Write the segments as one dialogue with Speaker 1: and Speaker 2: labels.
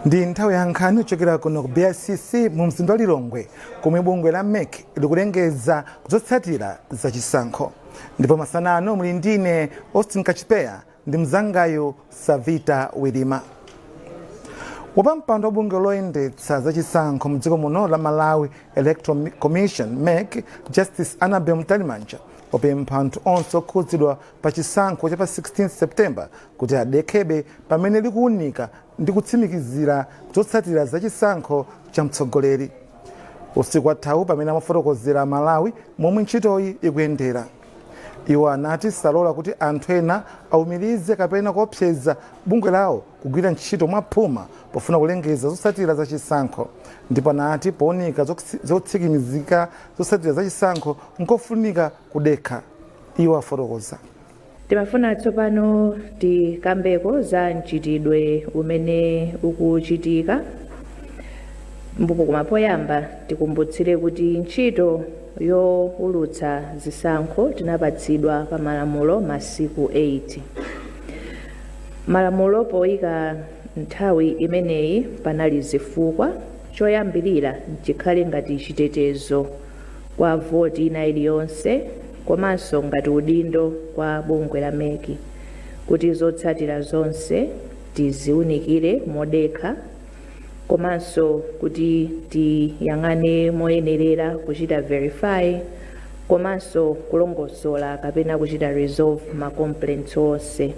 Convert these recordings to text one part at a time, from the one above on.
Speaker 1: Ndi nthawi ya nkhani kuchokera kuno ku BICC mu mzinda wa Lilongwe, komwe bungwe la MEC likulengeza zotsatira za chisankho. Ndipo masana ano muli ndine Austin Kachipeya ndi mzangayo Savita Wilima. Wapampando wa bungwe loyendetsa zachisankho mdziko muno la Malawi Electoral Commission, MEC, Justice Annabel Mtalimanja wapempha anthu onse okhudzidwa pa chisankho cha pa 16 September kuti adekhebe pamene likuwunika ndi kutsimikizira zotsatira za chisankho cha mtsogoleri. Usiku wathawu, pamene amafotokozera Malawi momwe ntchitoyi ikuyendera, iwo anati salola kuti anthu ena awumirize kapena kuopseza bungwe lawo kugwira ntchito mwaphuma pofuna kulengeza zotsatira za chisankho, ndipo anati powunika zotsimikizika zotsatira za chisankho nkofunika kudekha. Iwo afotokoza.
Speaker 2: Timafuna tsopano tikambeko za mchitidwe umene ukuchitika mbupo, koma poyamba tikumbutsire kuti ntchito yowulutsa zisankho tinapatsidwa pa malamulo masiku 8. Malamulo poyika nthawi imeneyi panali zifukwa. Choyambirira, chikhale ngati chitetezo kwa voti ina iliyonse, komanso ngati udindo kwa bungwe la MEC kuti zotsatira zonse tiziwunikire modekha, komanso kuti tiyang'ane moyenerera kuchita verify komanso kulongosola kapena kuchita resolve ma complaints onse.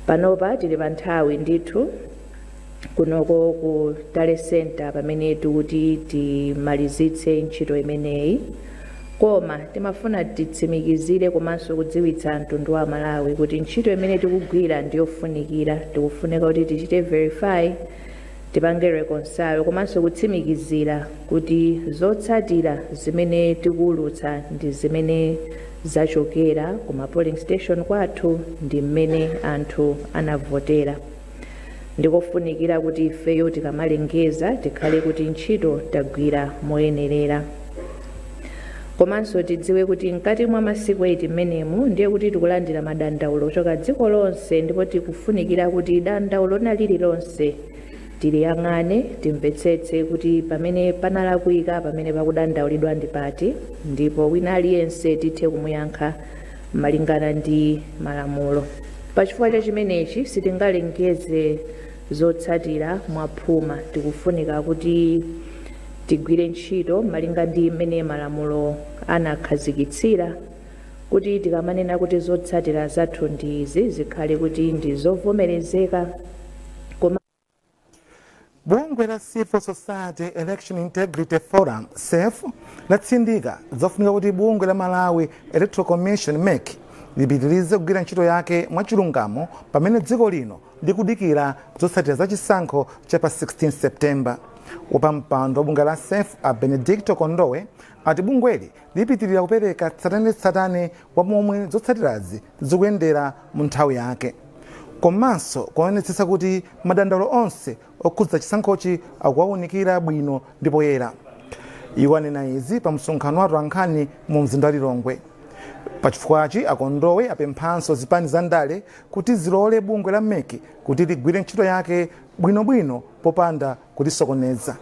Speaker 2: Panopa tili pa nthawi ndithu kunoko ku tally center pamene tikuti timalizitse ntchito imeneyi, koma timafuna titsimikizire komanso kudziwitsa mtundu wa Malawi kuti ntchito imene tikugwira ndiyofunikira. Tikufunika kuti tichite verify, tipange reconcile komanso kutsimikizira kuti zotsatira zimene tikuwulutsa ndi zimene zachokera kuma polling station kwathu ndi mmene anthu anavotera. Ndikofunikira kuti ifeyo tikamalengeza tikhale kuti ntchito tagwira moyenerera, komanso tidziwe kuti mkati mwa masiku 8 mmenemu ndiye kuti tikulandira madandaulo kuchoka dziko lonse, ndipo tikufunikira kuti dandaulo lina lililonse tiliyang'ane, timvetsetse kuti pamene panalakwika, pamene pakudandaulidwa ndi pati, ndipo wina aliyense tithe kumuyankha malingana ndi malamulo. Pachifukwa cha chimenechi sitingalengeze zotsatira mwaphuma. Tikufunika kuti tigwire ntchito malinga ndi mmene malamulo anakhazikitsira, kuti tikamanena kuti zotsatira zathu ndi izi, zikhale kuti ndi zovomerezeka. Koma
Speaker 1: Bungwe la Civil Society Election Integrity Forum, CEF, latsindika zofunika kuti bungwe la Malawi Electoral Commission, MEC, lipitirize kugwira ntchito yake mwachilungamo pamene dziko lino likudikira zotsatira za chisankho cha pa 16 September. Wapampando wa bungwe la CEF, a Benedicto Kondowe, ati bungweli lipitirira kupereka tsatanetsatane wa momwe zotsatirazi zikuyendera mu nthawi yake, komanso kuonetsetsa kuti madandaulo onse okhudza chisankhochi akuwawunikira bwino ndi poyera. Iwo anena izi pa msonkhano wa atolankhani mu mzinda wa Lilongwe. Pachifukwachi, aKondowe apemphanso zipani za ndale kuti zilole bungwe la MEC kuti ligwire ntchito yake bwinobwino popanda kulisokoneza.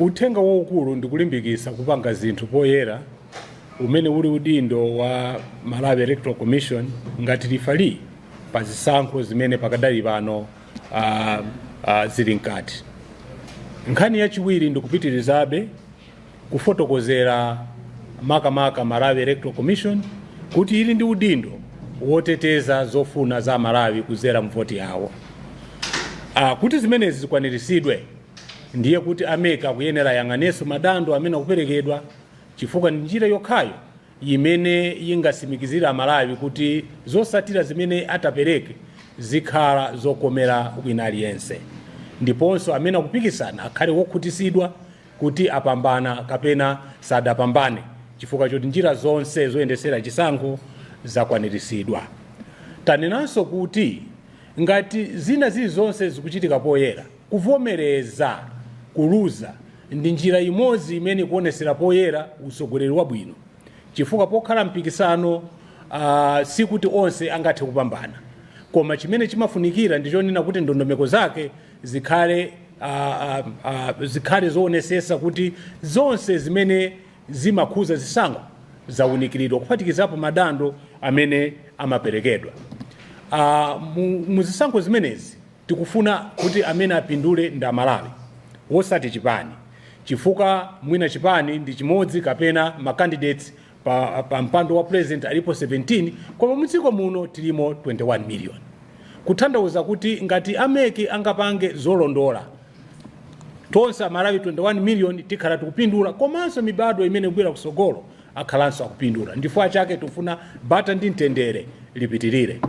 Speaker 3: Uthenga waukulu ndikulimbikitsa kupanga zinthu poyera, umene uli udindo wa Malawi Electoral Commission ngati referee pa zisankho zimene pakadali pano zili mkati. Nkhani yachiwiri ndikupitirizabe kufotokozera makamaka Malawi Electoral Commission kuti ili ndi udindo woteteza zofuna za Malawi kuzera mvoti yawo. Kuti zimenezi zikwaniritsidwe, ndiye kuti a MEC akuyenera yang'anenso madando amene akuperekedwa, chifukwa ndi njira yokhayo imene ingatsimikizire Amalawi kuti zotsatira zimene atapereke zikhala zokomera wina aliyense, ndiponso amene akupikisana akhale wokhutitsidwa kuti apambana kapena sadapambane, chifukwa choti njira zonse zoyendesera chisankho zakwaniritsidwa. Tanenanso kuti ngati zina zilizonse zikuchitika poyera, kuvomereza kuluza ndi njira imodzi imene ikuonesera poyera utsogoleri wabwino, chifukwa pokhala mpikisano sikuti onse angathe kupambana, koma chimene chimafunikira ndi chonena kuti ndondomeko zake Zikhale zoonesesa kuti zonse zimene zimakhuza zisankho zawunikiridwa, kuphatikizapo madando amene amaperekedwa. Mu zisankho zimenezi tikufuna kuti amene apindule ndi Amalawi, wosati chipani, chifukwa mwina chipani ndi chimodzi kapena ma candidates pa mpando wa president alipo 17, koma mdziko muno tilimo 21 million, kutanthauza kuti ngati a MEC angapange zolondola, tonse Amalawi 21 million tikhala tikupindula, komanso mibadwo imene ikubwera kusogolo akhalanso akupindula. Ndifukwa chake tikufuna bata ndi mtendere lipitirire.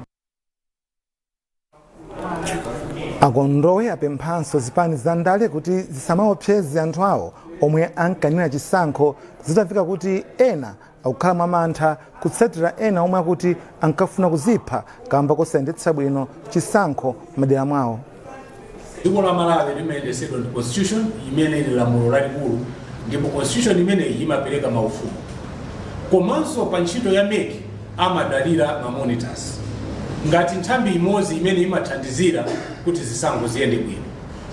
Speaker 1: A Kondowe apemphanso zipani za ndale kuti zisamaopseze anthu awo omwe ankanira chisankho, zitafika kuti ena akukhala mwamantha kutsatira ena omwe akuti ankafuna kuzipha kamba kosayendetsa bwino chisankho m'madera mwawo.
Speaker 3: Dziko la Malawi limayendesedwa ndi constitution imene ili lamulo lalikulu, ndipo constitution imeneyi imapereka maufulu. Komanso pa ntchito ya MEC amadalira ma monitors ngati nthambi imodzi imene imathandizira kuti zisankho ziyende bwino.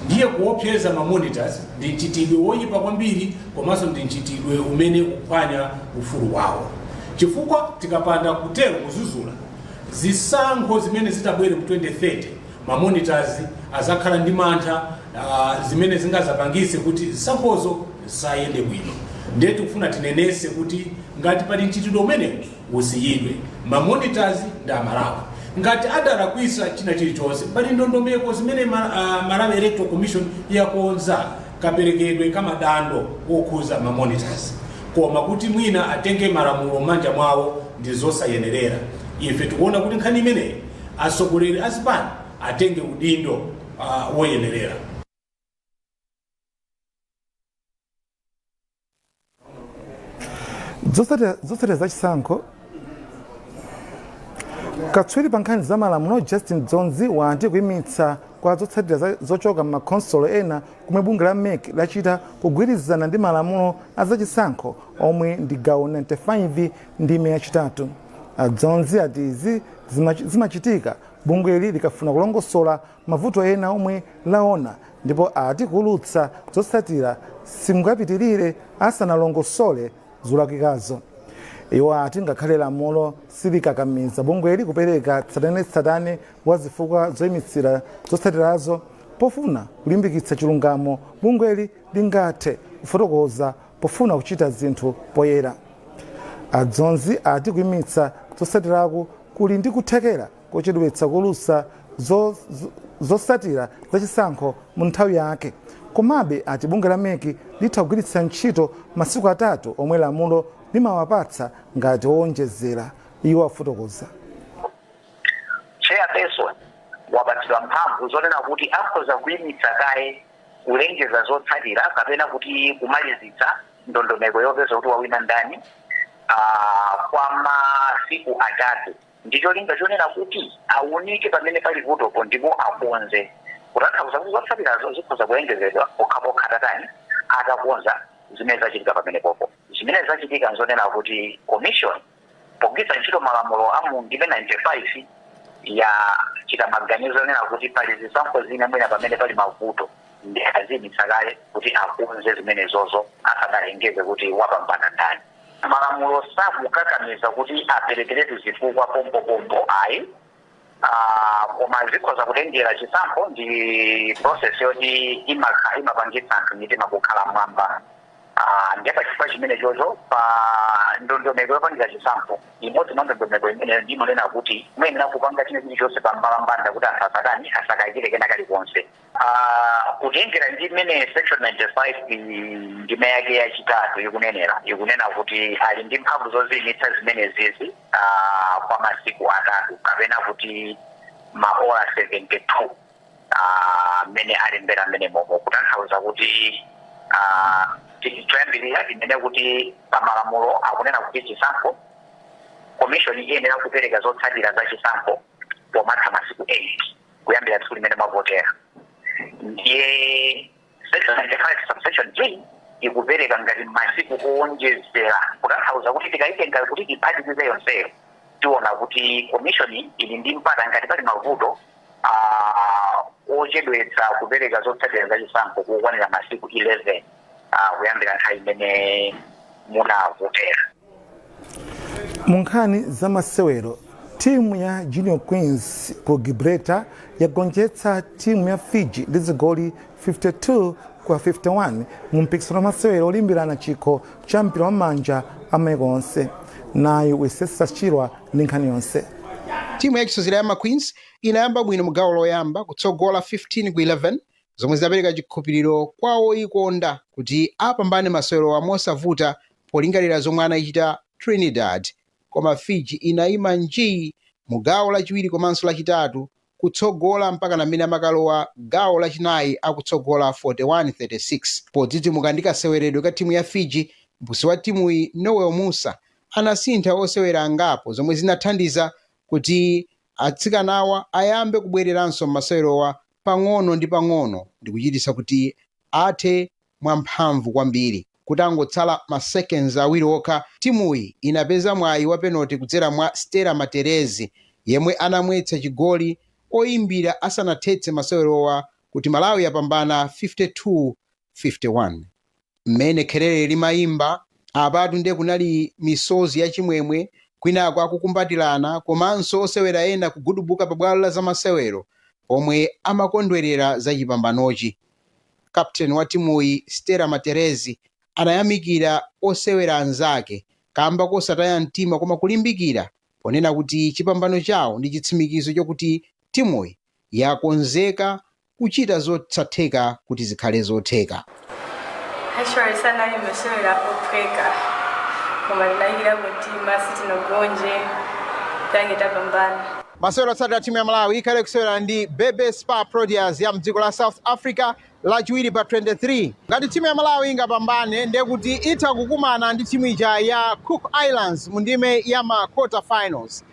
Speaker 3: Ndiye kuopseza ma monitors ndi mchitidwe woyipa kwambiri, komanso ndi mchitidwe umene ukuphwanya ufulu wawo, chifukwa tikapanda kutero, kuzuzula zisankho zimene zitabwere mu 2030, ma monitors azakhala ndi mantha, zimene zingazapangise kuti zisankhozo zisayende bwino. Ndiye tikufuna tinenese kuti ngati pali mchitidwe umenewu, usiyidwe. Ma monitors ndi Amalawi. Ngati adalakwisa china chilichonse, pali ndondomeko zimene Malawi Electoral Commission yakonza kaperekedwe kamadando okhuza ma monitors, koma kuti mwina atenge malamulo m'manja mwawo ndi zosayenerera. Ife tikuona kuti nkhani imeneyi atsogoleri a zipani atenge udindo woyenerera.
Speaker 1: Zotsatira za chisankho. Katswiri pa nkhani za malamulo Justin Dzonzi wati kuyimitsa kwa zotsatira zochoka m'makhonsolo ena komwe bungwe la MEC lachita kugwirizana ndi malamulo a zachisankho omwe ndi gawo 95 ndime yachitatu. A Dzonzi ati izi zimachitika bungweli likafuna kulongosola mavuto ena omwe laona, ndipo ati kuulutsa zotsatira sikungapitirire asanalongosole zolakwikazo. Iwo ati ngakhale lamulo silikakamiza bungweli kupereka tsatanetsatane wa zifukwa zoyimitsira zotsatirazo, pofuna kulimbikitsa chilungamo bungweli lingathe kufotokoza pofuna kuchita zinthu poyera. A Dzonzi ati kuyimitsa zotsatiraku kuli ndi kuthekera kochedwetsa kuulutsa zotsatira za chisankho mu nthawi yake. Komabe ati bungwe la MEC litha kugwiritsa ntchito masiku 3 omwe lamulo limawapatsa ngati owonjezera. Iwo afotokoza.
Speaker 4: Chairperson wapatsidwa mphamvu zonena kuti akhoza kuyimitsa kaye kulengeza zotsatira kapena kuti kumalizitsa ndondomeko yopeza kuti wawina ndani kwa masiku 3, ndi cholinga chonena kuti aunike pamene pali vutopo ndipo akonze, kutanthauza kuti zotsatirazo zikhoza kulengezedwa pokhapokha atatani, atakonza zimene zachitika pamenepopo. Zimene zachitika nzonena kuti commission pogwiritsa ntchito malamulo a mu ndime 95 yachita maganizo onena kuti pali zisankho zina mwina pamene pali mavuto, ndi aziyimitsa kaye kuti akonze zimenezozo asanalengeze kuti wapambana ndani. Malamulo sakukakamiza kuti aperekeretu zifukwa pompopompo ayi, koma zikhoza kutengera. Chisankho ndi process yoti imapangitsa anthu mitima kukhala mwamba. Ndiye pachifukwa chimene chocho, pa ndondomeko yopangira chisankho, imodzi mwa ndondomeko imeneyo ndimanena kuti muyenera kupanga china chilichonse pa mbalambanda kuti anthu asatani, asakayikire kena kalikonse. Kutengera ndi mmene section 95 ndime yake yachitatu ikunenera, ikunena kuti ali ndi mphamvu zoziyimitsa zimenezizi kwa masiku 3 kapena kuti maola 72 mmene alembera mmene momo, kutanthauza kuti choyambirira imene kuti pamalamulo akunena kuti chisankho commission iyenera kupereka zotsatira za chisankho pomatha masiku 8 kuyambira tsiku limene mwavotera. Ndiye section 95 subsection 3 ikupereka ngati masiku owonjezera, kutanthauza kuti tikayitenga kuti tiphatikize yonseyo, tiona kuti commission ili ndi mpata ngati pali mavuto. Kochedwetsa kupereka zotsatira za chisankho kokwanira masiku 11 kuyambira nthawi imene munavotera.
Speaker 1: Mu nkhani za masewero, timu ya Junior Queens ku Gibraltar yagonjetsa timu ya Fiji ndi zigoli 52 kwa 51 mu mpikisano wa masewero olimbirana chikho cha mpira wa manja a maiko onse. Nayi Wisesa Chirwa ndi nkhani yonse.
Speaker 5: Timu yachisozera ya ma Queens inayamba bwino mu gawo loyamba, kutsogola 15 ku 11, zomwe zinapereka chikhulupiriro kwa oyikonda kuti apambane masewerowa mosavuta polingalira zomwe anachita Trinidad. Koma Fiji inayima njii mu gawo lachiwiri komanso lachitatu, kutsogola mpaka namene amakalowa gawo lachinayi akutsogola 41-36. Podzidzimuka ndi kaseweredwe ka timu ya Fiji, mphunzitsi wa timuyi Noel Musa anasintha osewera angapo, zomwe zinathandiza kuti atsikanawa ayambe kubwereranso m'masewerowa pang'ono ndi pang'ono ndi kuchititsa kuti athe mwamphamvu kwambiri. Kutangotsala ma seconds 2 okha, timuyi inapeza mwayi wa penalty kudzera mwa Stella Materezi, yemwe anamwetsa chigoli oyimbira asanathetse masewerowa, kuti Malawi yapambana 52-51. Mmene kherere limayimba apatu ndiye kunali misozi yachimwemwe, kwinako akukumbatirana, komanso osewera ena kugudubuka pabwalo la zamasewero pomwe amakondwerera za chipambanochi. Kapteni wa timuyi Stella Materezi anayamikira osewera anzake kamba kosataya mtima koma kulimbikira, ponena kuti chipambano chawo ndi chitsimikizo chokuti timuyi yakonzeka kuchita zosatheka kuti zikhale zotheka.
Speaker 6: Actually, sanali masewera ophweka, koma tinayikira mtima, sitinagonje, tange tapambana.
Speaker 5: Masewero otsatira, timu ya Malawi ikhale kusewera ndi Bebe Spa Proteas ya mdziko la South Africa Lachiwiri pa 23. Ngati timu ya Malawi ingapambane, ndiye kuti itha kukumana ndi timu ija ya Cook Islands mu ndime ya ma quarter finals,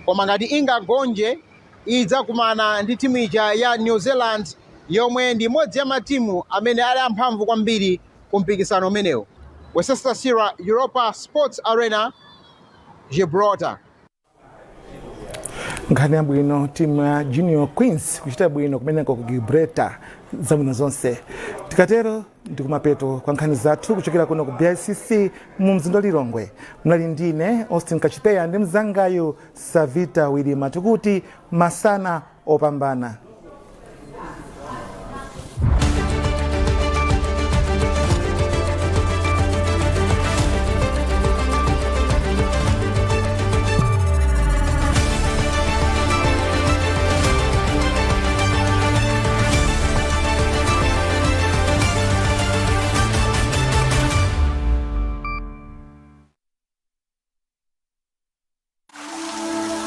Speaker 5: koma ngati ingagonje idzakumana ndi timu ija ya New Zealand, yomwe ndi imodzi ya matimu amene ali amphamvu kwambiri ku mpikisano umenewu. Wesester Sira, Europa Sports Arena, Gibraltar.
Speaker 1: Nkhani yabwino, timu ya Junior Queens kuchita bwino kumeneko ku Gibraltar. Zabwino zonse. Tikatero ndi kumapeto kwa nkhani zathu kuchokera kuno ku BICC mu mzinda wa Lilongwe. Mnali ndine Austin Kachipeya ndi mzangayu Savita Wilima. Tikuti masana opambana.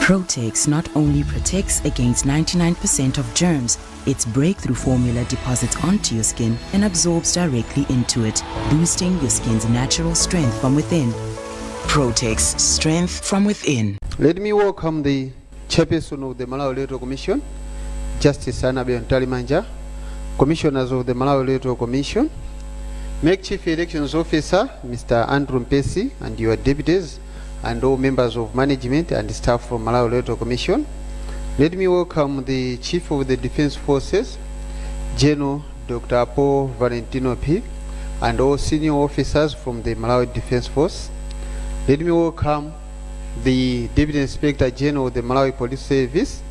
Speaker 7: Protex not only protects against 99% of germs, its breakthrough formula deposits onto your skin and absorbs directly into it, boosting your skin's natural strength from within. Protex, strength from within.
Speaker 8: Let me welcome the chairperson of the Malawi Electoral Commission, Justice Annabel Mtalimanja, commissioners of the Malawi Electoral Commission, MEC Chief Elections Officer, Mr. Andrew Mpesi, and your deputies, and all members of management and staff from Malawi Electoral Commission. Let me welcome the Chief of the Defense Forces, General Dr. Paul Valentino Phiri, and all senior officers from the Malawi Defense Force. Let me welcome the Deputy Inspector General of the Malawi Police Service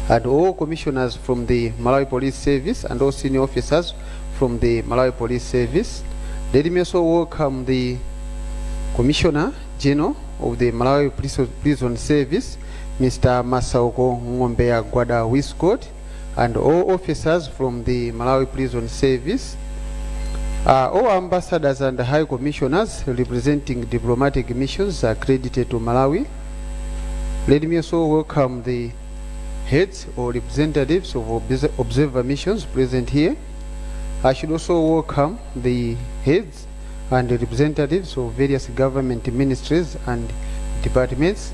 Speaker 8: and all commissioners from the Malawi Police Service and all senior officers from the Malawi Police Service. Let me also welcome the Commissioner General of the Malawi Prison Service, Mr. Masauko Ng'ombea Gwada Wiscott, and all officers from the Malawi Prison Service. All ambassadors and high commissioners representing diplomatic missions accredited to Malawi. Let me also welcome the heads or representatives of observer missions present here. I should also welcome the heads and the representatives of various government ministries and departments,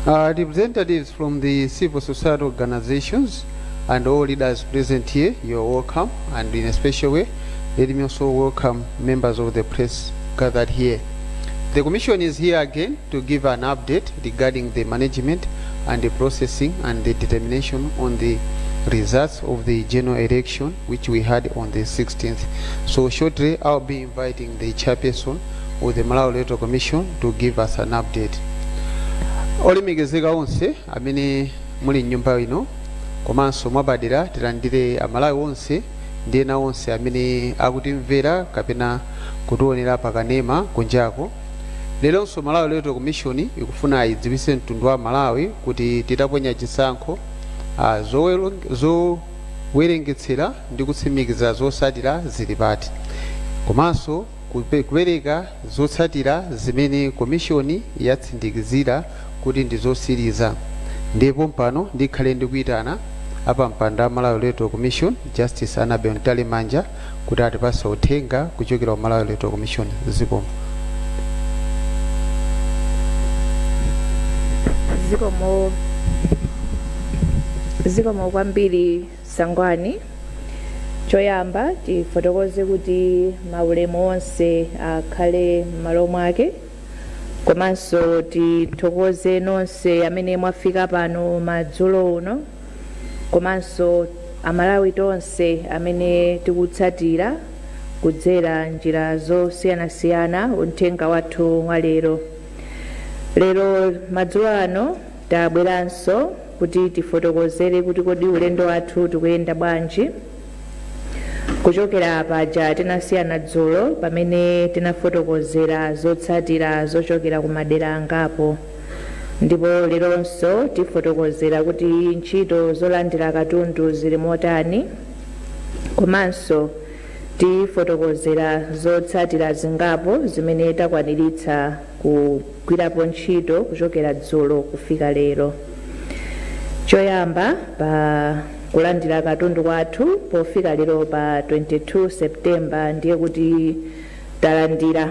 Speaker 8: representatives from the civil society organizations, and all leaders present here. You are welcome, and in a special way, let me also welcome members of the press gathered here. The Commission is here again to give an update regarding the management and the processing and the determination on the results of the general election which we had on the 16th. So shortly I'll be inviting the chairperson of the Malawi Electoral Commission to give us an update. Olemekezeka onse amene muli mnyumba ino, komanso mwapadera tilandire Amalawi onse ndi ena onse amene akutimvera kapena kutionera pakanema kunjako. Leronso Malawi Electoral Commission ikufuna idziwitse mtundu wa Malawi kuti titaponya chisankho, zowerengetsera ndi kutsimikiza zotsatira zili pati, komanso kupereka zotsatira zimene komishoni yatsindikizira kuti ndi zosiriza. Ndipo pano ndikhale ndikuyitana apampando a Malawi Electoral Commission, Justice Annabel Mtalimanja, kuti atipase uthenga kuchokera ku Malawi Electoral Commission. Zikomo.
Speaker 2: Zikomo, zikomo kwambiri, Sangwani. Choyamba tifotokoze kuti maulemu onse akhale m'malo mwake, komanso tithokoze nonse amene mwafika pano madzulo uno, komanso Amalawi tonse amene tikutsatira kudzera njira zosiyanasiyana uthenga wathu wa lero. Lero madzulo ano tabweranso kuti tifotokozere kuti kodi ulendo wathu tikuyenda bwanji kuchokera paja tinasiyana dzulo pamene tinafotokozera zotsatira zochokera ku madera angapo. Ndipo leronso tifotokozera kuti ntchito zolandira katundu zili motani, komanso tifotokozera zotsatira zingapo zimene takwaniritsa kugwirapo ntchito kuchokera dzulo kufika lero. Choyamba, pa kulandira katundu kwathu pofika lero pa 22 September, ndiye kuti talandira